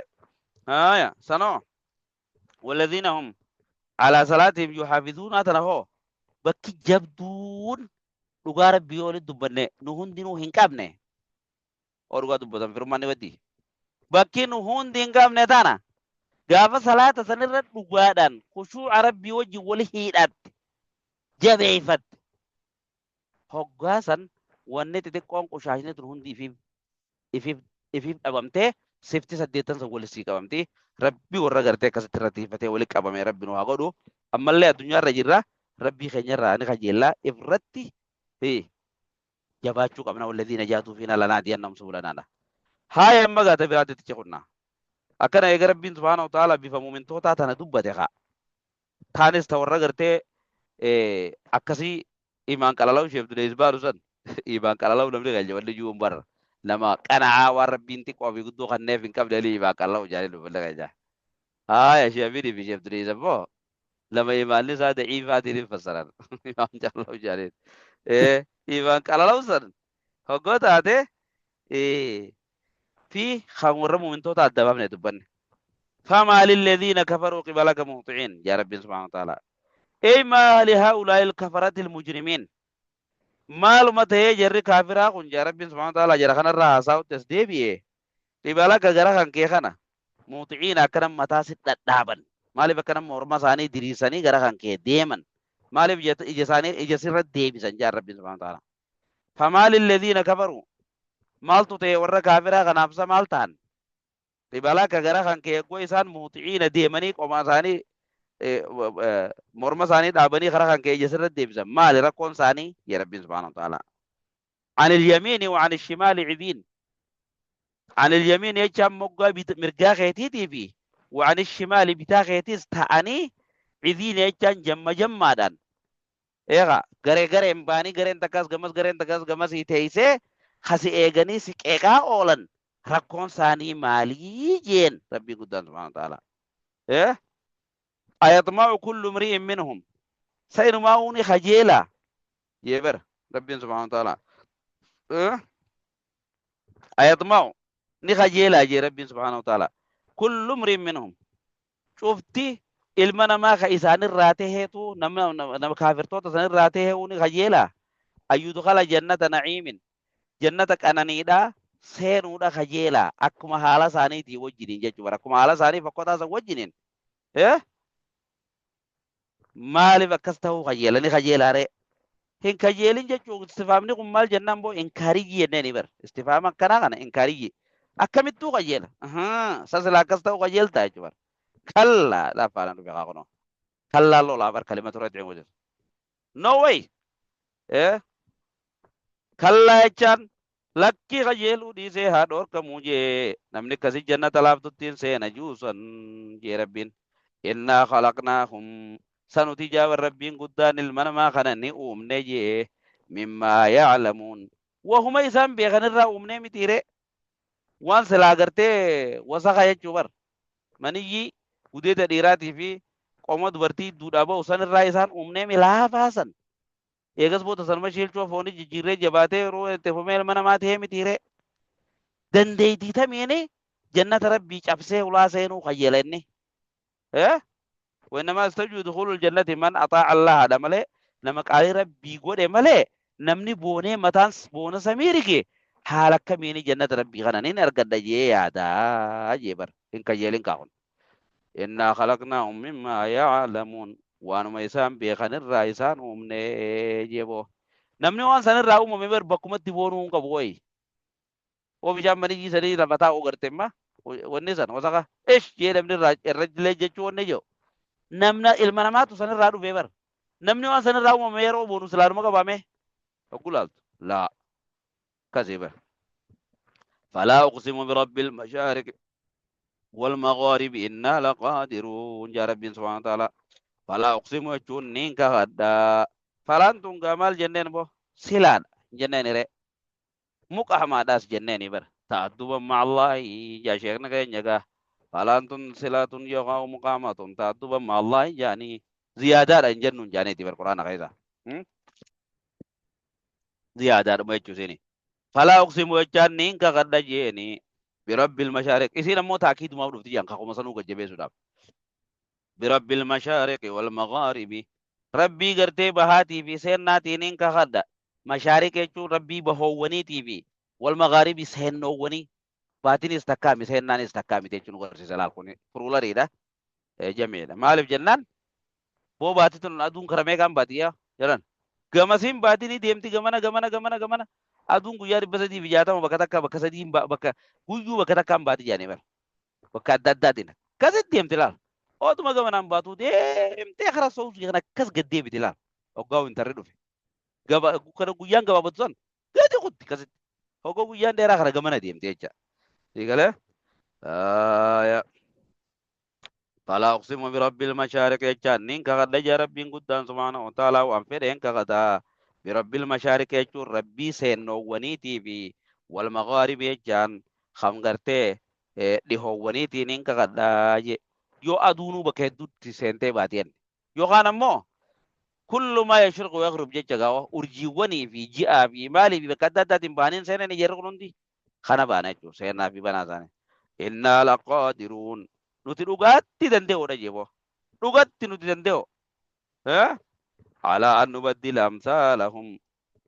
Haaya sanoo walladhiina hum alaa salaatihim yuhaafizuunaa tana hoo bakki jabduun dhugaa rabbii yoo walitti dubbanne nu hundinuu hin qabne. Oo dhugaa dubbatan firummaan ni baddi. Bakki nu hundi hin qabne tana gaafa salaata sanirra dhugaadhaan kushuuca rabbii wajjin wali hiidhatte jabeeffatte hoggaa san wanni xixiqqoon qushaashni tun hundi ifiif ifiif ifiif dhabamtee sifti saddeettan san wali sii qabamti. Rabbi warra gartee akkasitti irra tiifatee wali qabame rabbi nu haa godhu. Ammallee addunyaa irra jirra rabbii keenya irraa ni kajeella ifratti fi jabaachuu qabna walladhiina jaatuu fiinaa lanaadiyannahum subulanaadha. Haaya amma gaata biraatti itti cequnna. Akkana eega rabbiin subhaanahu wa ta'aala bifa mu'mintootaa tana dubbate kaa. Taanis ta warra gartee akkasii imaan qalalaw isheef dulees baaru san imaan qalalaw namni keenya wanni jiruun barra nama qana'aa waan rabbiin xiqqoo fi guddoo kanneef hin qabne ni imaan qalalaw jaanii dubbanni keenya. Haaya ishee amiinii fi isheef dulees ammoo nama imaanni isaa daciifaatiin hin fassaran imaan qalalaw jaaniin. Imaan qalalaw san hoggoo taate fi kan warra mu'mintoota adda baafne dubbanne. Famaa lilladhiina kafaruu qibalaka muhxi'iin yaa Rabbiin subhaanahu wa ta'ala. Ey maa lihaa'ulaa'i alkafarati almujrimiin. Maaluma ta'ee jarri kaafiraa kun yaa Rabbiin subhaanahu wa ta'ala jara kanarraa haasa'utti as deebi'e. Qibalaka gara kan kee kana muhxi'iin akkana mataa si dhadhaaban. Maaliif akkana morma isaanii diriirsanii gara kan kee deeman? Maaliif ija isaanii ija sirra deebisan jaan Rabbiin subhaanahu wa ta'ala. Famaali alladhiina kafaruu, maaltu ta'e warra kaafiraa kanaaf sa maal ta'an? Qibalaka gara kan kee eggoo isaan muhxi'iina deemanii qoma isaanii morma isaanii dhaabanii karaa kan kee ija sirra deebisan maali rakkoon isaanii? Jee Rabbiin subhaanahu wa ta'ala. Anil yamiini wa anil shimaali cidiin. Anil yamiini jechaan moggaa mirgaa keetiitii fi wa anil shimaali bitaa keetiis ta'anii cidiin jechaan jamma jammaadhaan. Eegaa garee gareen baanii gareen takkaas gamas gareen takkaas gamasii teessee kasi eeganii si qeeqaa oolan rakkoon isaanii maalii jeen Rabbii guddaan subhaanahu wa ta'ala. Ayatma'u kullu imri'in minhum sa inumaa ni kajeelaa jee bara Rabbiin subhaanahu wa ta'ala. Ayatma'u ni kajeelaa jee Rabbiin subhaanahu wa ta'ala. Kullu imri'in minhum cufti ilma namaa ka isaanirraa taheetu nama kaafirtoota sanirraa tahee ni kajeelaa ayyudkhala jannata na'iimin jannata qananiidha seenuudha kajeelaa akkuma haala isaaniitii wajjiniin jechuudha akkuma haala isaanii fokkotaa san wajjiniin maaliif akkas ta'uu kajeela ni kajeelaa ree hin kajeelin jechuun istifaamni kun maal jennaan boo inkaariyyi jenneen bar istifaama akkanaa kana inkaariyyi akkamittuu kajeela sasila akkas ta'uu kajeeltaa jechuudha kallaa laafaan dhufe kaa kunoo kallaa lolaa bar kalimatu raj'in wajjin no way kallaa jechaan lakkii kajeeluu dhiisee haa dhoorkamuu jee namni akkasii jannata laaftuttiin seena juusan jee Rabbiin innaa khalaqnaahum sanuti jaaban Rabbiin guddaan ilma namaa kana ni uumne jee mimmaa ya'lamuun wahuma isaan beekan irraa uumnee mitiire waan silaa gartee wasaka jechuu bar maniyyii gudeeda dhiiraatii fi qoma dubartii duudhaa ba'u san irraa isaan uumnee milaafaa san eegas booda sanuma shiilchoo foonii jijjiirree jabaatee yeroo itti fufee ilma namaa ta'ee mitiire dandeettii tamiini jannata Rabbii cabsee hulaa seenuu kajeela inni. Wainnamaa yastajuu dukhulul jannati man axaa'a Allaha dha malee nama qaalii Rabbii godhe malee namni boonee mataan boona samii rige haala akkamiini jannata Rabbii kana nin argadha jee yaadaa jee bar hin kajeelin kaa kun. Innaa khalaqnaahum mimmaa ya'lamuun waanuma isaan beekan irraa isaan uumne jee boo. Namni waan san irraa uumame bar bakkumatti boonuu hin qabu wayi. Hoo bishaan maniyyii sanii lafa taa'u garte imma wanni san wasaka ish jee namni irraa irra illee jechuu wanni jiru. Namna ilma namaatu san irraa dhufee bar. Namni waan san irraa uumame yeroo boonu silaanuma qabaame. Hogguu laaltu laa kasii bar. Falaa uqsimu birabbil mashaariqi wal maghaaribi innaa laqaadiruun jaa Rabbiin subhaanahu wa ta'ala. Falaa uqsimu jechuun niin kakadha. Falaan tun gaa maal jenneen boo silaadha jenneen hiree. Muka hamaadhaas jenneeni bara. Ta'adduban ma'allaahi jaa sheekna keenya gaa. Falaan tun silaatun yookaan muqaamatun ta'adduban ma'allaahi jaanii ziyaadaadha hin jennuun jaaniiti bar quraana keessa. Ziyaadaadhuma jechuu isiini. Falaa uqsimu jechaan niin kakadha jeeni birabbil mashaariq isiin ammoo taakiidumaaf dhufti jaan kakuma sanuu gajjabeessuudhaaf. Birabbil mashaariqi wal maghaaribi Rabbii gartee bahaatii fi seennaatiin niin kakadha. Mashaariq jechuun Rabbii bahoowwaniitii fi wal maghaaribi seennoowwanii. Baatinis takkaami seennaanis takkaami jechuun nu garsiisa laal kun furuulariidha. Jamiidha. Maaliif jennaan boo baati tun aduun kara meeqaan baati yaa jedhan. Gamasiin baati ni deemti gamana gamana gamana gamana aduun guyyaa 360 bakka takka bakka sadii bakka guyyuu bakka takkaan baati jedhanii bara. Bakka adda addaatiin akkasitti deemti laal. Ootuma gamanaan baatuu deemtee karaa soosii kana akkas gad deebiti laal. Hoggaa wintarri dhufe. Gaba kana guyyaan gabaabatu san gadi kutti akkasitti. Hoggaa guyyaan dheeraa kana gamana deemti jecha. Siigalee? Aayaa. Falaa uqsimu birabbil mashaariq jechaan niin kakadha jaa Rabbiin guddaan subhaanahu wa ta'aalaa waan fedheen kakata. Birabbil mashaariq jechuun Rabbii seennoowwaniitii fi wal maghaaribi jechaan kan gartee dhihoowwaniitii niin kakadha jee. Yoo aduunuu bakka hedduutti seentee baati jenne. Yookaan ammoo kullu maa yashriqu wa yaghrub jecha gaawa urjiiwwanii fi ji'aa fi maalii fi bakka adda addaatiin bahanii seenan jarri kun hundi kana baana jechuudha seenaa fi banaa isaanii. Innaa laqaadiruun nuti dhugaatti danda'uudha jeeboo dhugatti nuti danda'u. Alaa an nubaddila amsaalahum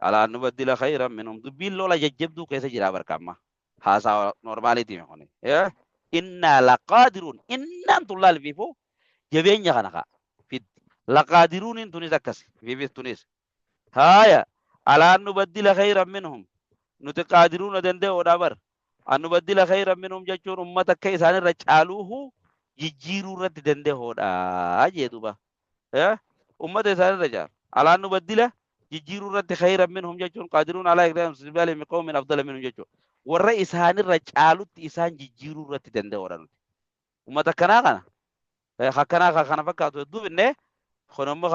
alaa an nubaddila khayran minhum dubbiin lola jajjabduu keessa jira barka amma haasaa normaaliitiin kuni. Innaa laqaadiruun innaan tun laalfiifuu Jabeenya kana kaa fiddi. Laqaadiruuniin tunis akkasi. Fiifis tunis. Haaya. Alaa an nubaddila khayran minhum. Nuti qaadiruuna danda'oodha bar. An nubaddila khayran minhum jechuun ummata akka isaanirra caaluuhu jijjiiruu irratti danda'oodha jee duuba. Ummata isaanirra caalu. Alaa an nubaddila jijjiiruu irratti khayran minhum jechuun qaadiruun alaa ikraam istibdaali min qawmin afdala minhum jechuudha. Warra isaanirra caalutti isaan jijjiiruu irratti danda'oodha nuti. Ummata akkanaa kana akkanaa kana fakkaatu hedduu finnee kun ammoo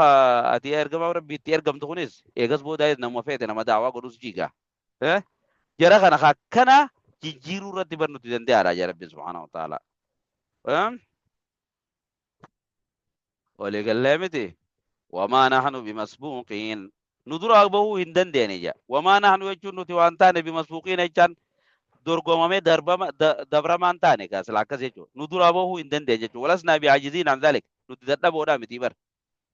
ati ergamaa rabbii itti ergamtu kunis eegas booda nama feete nama daawaa godhus jiiga. Jara kana akkana jijjiiruu irratti bar nuti danda'aadha jaa rabbiin subhaanahu wa ta'ala. Walii gallee miti. Wamaa nahnu bimasbuuqiin. Nu duraa bahuu hin dandeenye jaa. Wamaa nahnu jechuun nuti waan taane bimasbuuqiin jechaan dorgomamee darbama dabramaan taane gaa sila akkas jechuudha. Nu duraa bahuu hin dandeenye jechuudha. Walasnaa bi'aajiziin an dhalik. Nuti dadhaboodhaa miti bar.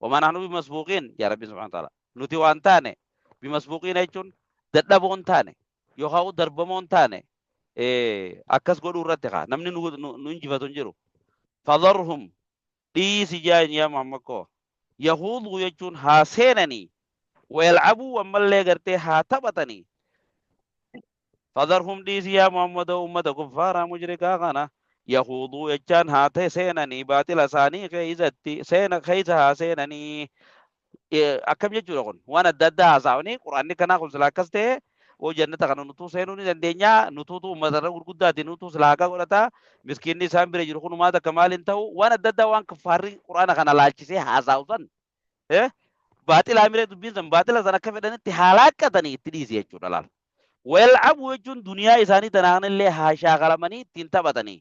Wamaa nahnu bimasbuuqiin yaa Rabbi subhaanahu wa ta'ala. Nuti waan taane bimasbuuqiin jechuun dadhaboon taane yookaan darbamoon taane akkas godhuu irratti kaa namni nu injifatu hin jiru. Fadharhum dhiisi jaan yaa Muhammad koo. Yahuuduu jechuun haa seenanii wayalcabuu ammallee gartee haa taphatanii. Fadharhum dhiisi yaa Muhammad ummata kuffaaraa mujrikaa kana yahuuduu jechaan haa ta'e seenanii baatila isaanii keeysatti seena keeysa haa seenanii. Akkam jechuudha kun waan adda addaa haasa'anii quraanni kanaa kun sila akkas ta'e oo jannata kana nutuu seenuu ni dandeenya nutuutu uummata irra gurguddaati nutuu sila haqa godhata miskiinni isaan bira jiru kunumaa takka maaliin ta'u waan adda addaa waan kuffaarri quraana kana laalchisee haasa'u san baaxilaa miree dubbiin san baaxila san akka fedhanitti haa laaqqatanii itti dhiisi jechuudha laal. Wal'abu jechuun duniyaa isaanii tanaan illee haa shaakalamanii ittiin taphatanii.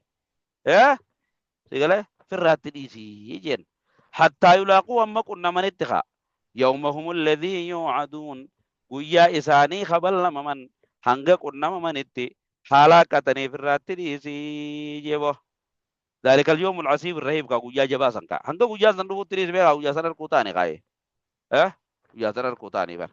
Sigalee firraatti dhiisii jeen. Hattaa yulaaquu amma qunnamanitti haa. Yawmahum alladhii yuucaduun guyyaa isaanii kaballamaman hanga qunnamamanitti haa laaqqatanii firraatti dhiisii jeebo. ذلك اليوم العصيب الرهيب كا guyyaa jabaa san kaa hanga guyyaa san dhufutti dhiisi beekaa guyyaa san harkuu taane kaa'ee guyyaa san harkuu taane bara.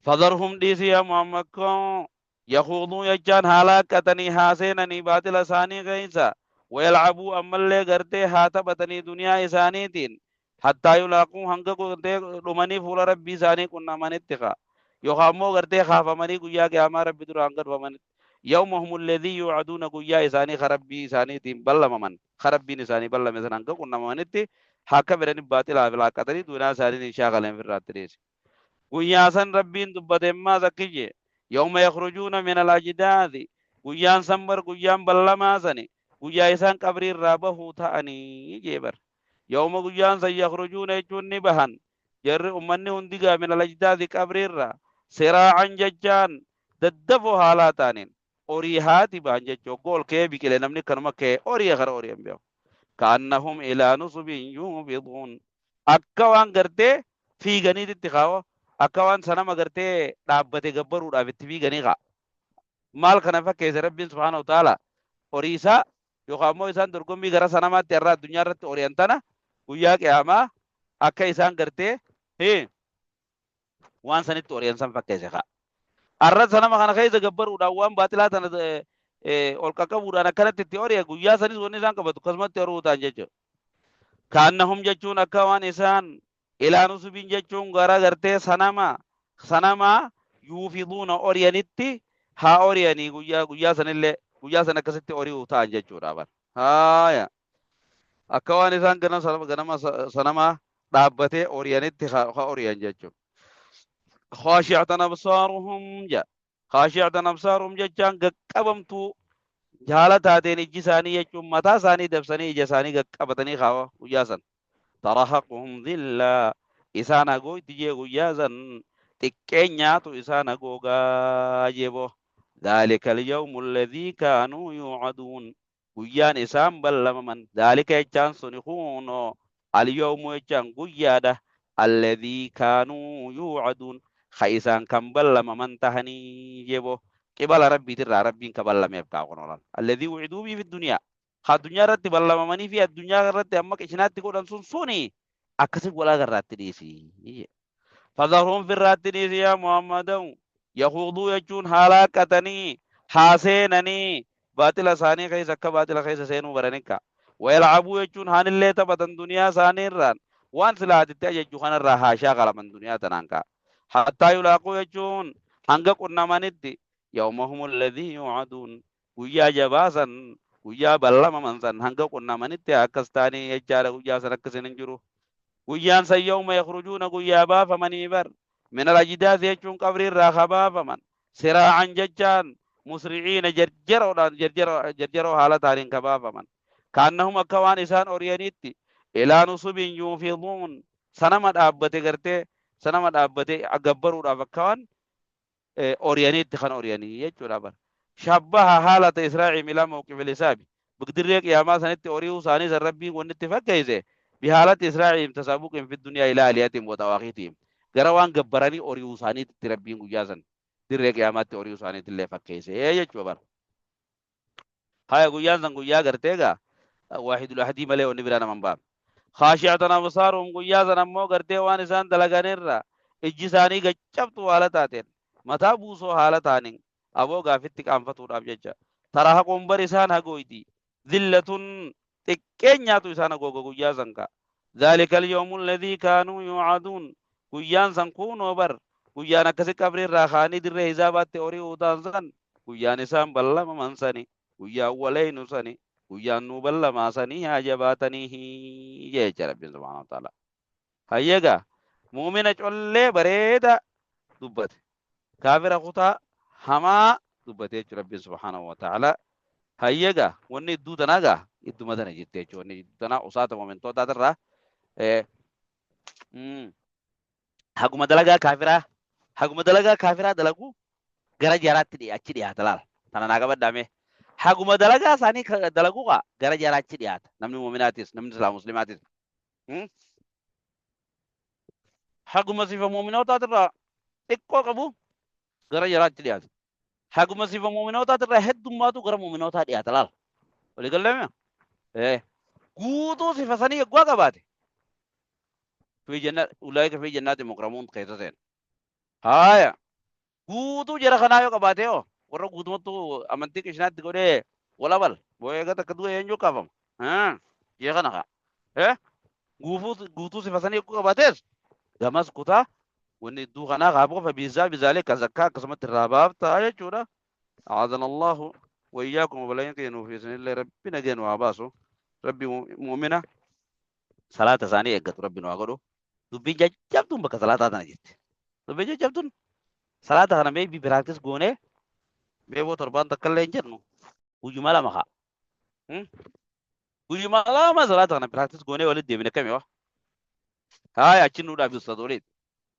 فذرهم dhiisi yaa Muhammad koo yahuuduu jechaan haa laaqqatanii haa seenanii baatila isaanii keessa wayalcabuu ammallee gartee haa taphatanii duniyaa isaaniitiin hattaa yulaaquu hanga gartee dhumanii fuula rabbii isaanii qunnamanitti kaa yookaan immoo gartee kaafamanii guyyaa qiyaamaa rabbi dura hanga dhufamanitti yawmahum alladhii yuucaduuna guyyaa isaanii ka rabbii isaaniitiin ballamaman ka rabbiin isaanii ballame san hanga qunnamanitti haa akka fedhanii baaxilaaf laaqqatanii duniyaa isaaniitiin shaakaleen firraatti dhiisi. Guyyaa san rabbiin dubbate ammaas akki jee yawma yakhrujuuna min al-ajdaadi guyyaan san bar guyyaan ballamaa sani guyyaa isaan qabrii irraa bahuu ta'anii jee bar. Yawma guyyaan san yakhrujuuna jechuun ni bahan jarri ummanni hundi gaa min al-ajdaadi qabrii irraa siraacan jechaan daddafoo haalaa ta'aniin horii haati bahan jechuu gool kee biqile namni kanuma kee horii kara horii hin beeku. Kaannahum ilaa nusubin yuufiduun akka waan gartee fiiganiititti kaawa akka waan sanama gartee dhaabbate gabbaruudhaaf itti fiiganii kaa. Maal kana fakkeesse rabbiin subhaanahu wa ta'ala horii isaa yookaan immoo isaan dorgommii gara sanamaatti irraa addunyaa irratti hori'an tana guyyaa qiyaamaa akka isaan gartee waan sanitti hori'an san fakkeesse kaa. Arra sanama kana keessa gabbaruudhaan waan baaxilaa tana ol qaqqabuudhaan akkanatti itti hori'e guyyaa sanis wanni isaan qabatu akkasumatti horuu ta'an jechuudha. Kaannahum jechuun akka waan isaan ilaa nusubiin jechuun gara gartee sanama sanamaa yuufiduuna oriyanitti haa oriyanii guyyaa guyyaa sanillee guyyaa san akkasitti ori'uu ta'an jechuudha bar. Haaya akka waan isaan ganama sanamaa dhaabbatee oriyanitti haa oriyan jechuudha. Khaashi'atan absaaruhum ja khaashi'atan absaaruhum jechaan qaqqabamtuu jaala taateen ijji isaanii jechuun mataa isaanii dabsanii ija isaanii qaqqabatanii kaawa guyyaa san. Tarahaquhum dhillaa isaan hagoogdi jee guyyaa san xiqqeenyaatu isaan hagoogaa jeebo. ذلك اليوم الذي كانوا يوعدون guyyaan isaan ballamaman ذلك jechaan suni kunoo اليوم jechaan guyyaadha الذي كانوا يوعدون ka isaan kan ballamaman tahanii jeebo qibala rabbiitirraa rabbiin ka ballameef kaa kunolan الذي وعدوا به في الدنيا ka addunyaa irratti ballamamanii fi addunyaa irratti amma qishinaatti godhan sun suni akkasi walaa garraatti dhiisi. فذرهم firraatti dhiisi yaa Muhammadaw yahuuduu jechuun haa laaqqatanii haa seenanii baaxila isaanii keessa akka baaxila keessa seenuu baranin ka. Wayalcabuu jechuun haanillee taphatan duniyaa isaanii irraan waan silaa ati itti ajajju kanarraa haa shaakalaman duniyaa tanaan kaa. Hattaa yulaaquu jechuun hanga qunnamanitti yawmahum alladhii yuucaduun guyyaa jabaa san guyyaa ballamaman san hanga qunnamanitti akkas ta'anii jechaadha. Guyyaa san akkasin hin jiru. Guyyaan san yawma yakhrujuuna guyyaa baafamanii bar min al-ajdaasi jechuun qabrii irraa ka baafaman siraacan jechaan musriciina jarjaroodhaan jarjaroo haala ta'aniin ka baafaman kaannahum akka waan isaan oriyaniitti ilaa nusubin yuufiduun sanama dhaabbate gartee sanama dhaabbate gabbaruudhaaf akka waan oriyaniitti kan oriyanii jechuudha bar. Shabbaha haalata israa'im ilaa mawqifil hisaabi. Dirree qiyaamaa sanitti ori'uu isaanii san Rabbiin wanni itti fakkeeyse bihaalati israa'im tasaabuqin fi duniyaa ilaa aliyatiin wa xawaaqiitihim. Gara waan gabbaranii ori'uu isaaniitti Rabbiin guyyaa san dirree qiyaamaatti ori'uu isaaniitti illee fakkeeyse jechuudha bar. Haya guyyaan san guyyaa gartee egaa waahidul ahadii malee wanni biraa nama hin baafne. Khaashi'atan absaaruhum guyyaa san ammoo gartee waan isaan dalaganirra ijji isaanii gaccabtu haala taateen mataa buusoo haala ta'aniin aboo gaafitti qaanfatuudhaaf jecha tarahaquun bar isaan hagooyti zillatun xiqqeenyaatu isaan hagooga guyyaa san ka dhaalika alyawmu alladhii kaanuu yuucaduun guyyaan san kuunoo bar guyyaan akkasi qabrii irraa kaanii dirree hizaabaatti ori'uu ta'an san guyyaan isaan ballamaman sani guyyaan waleynu sani guyyaan nuu ballamaa sanii haa jabaatanii jecha Rabbiin subhaanahu wa ta'ala. Hayyegaa muumina collee bareeda dubbate, kaafira kutaa hamaa dubbate jechuudha Rabbiin subhaanahu wa ta'ala. Hayyegaa wanni idduu tanaa gaa idduma tana jirti jechuudha. Wanni idduu tanaa usaata muumintootaa haguma dalagaa kaafiraa haguma dalagaa kaafiraa dalagu gara jaraatti achi dhiyaata laala. Tana naa qabadhaa mee. Haguma dalagaa isaanii dalagu kaa gara jaraatti dhiyaata. Namni muuminaatis namni islaa muslimaatis. Haguma sifa muuminootaati irraa xiqqoo qabu gara jaraatti dhiyaata. Haguma sifa muuminootaati irraa heddummaatu gara muuminootaa dhiyaata laala. Walii galleeme? Guutuu sifa sanii eeggaa qabaate. Fi jannat ulaa'ika fi jannaati mukramuun keessa seena. Haaya. Guutuu jara kanaa yoo qabaate hoo warra guutumattuu amantii qishinaatti godhee wal abal boo'ee eega takka du'e eenyu kaafama? Jee kana kaa. Guutuu sifa sanii eeguu qabaates gamas kutaa wanni idduu kanaa kaaboo fa biizaa bizaalee ka zakkaa akkasumatti irraa baaftaa jechuudha. A'aadana Allahu wayyaakum obboleeyyan keenya nuuf isinillee Rabbi nagee nu haa baasu. Rabbi mu'mina salaata isaanii eeggatu Rabbi nu haa godhu. Dubbiin jajjabduun bakka salaataa tana jirti. Dubbiin jajjabduun salaata kana maybe practice goonee beeboo torbaan takka illee hin jennu guyyuma lama kaa. Guyyuma lama salaata kana practice goonee walitti deebine kami waa. Haaya achi nuu dhaabi ustaz Waliid.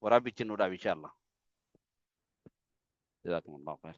Waraabbi achi nuu dhaabi inshallah. Jazakumullahu khair.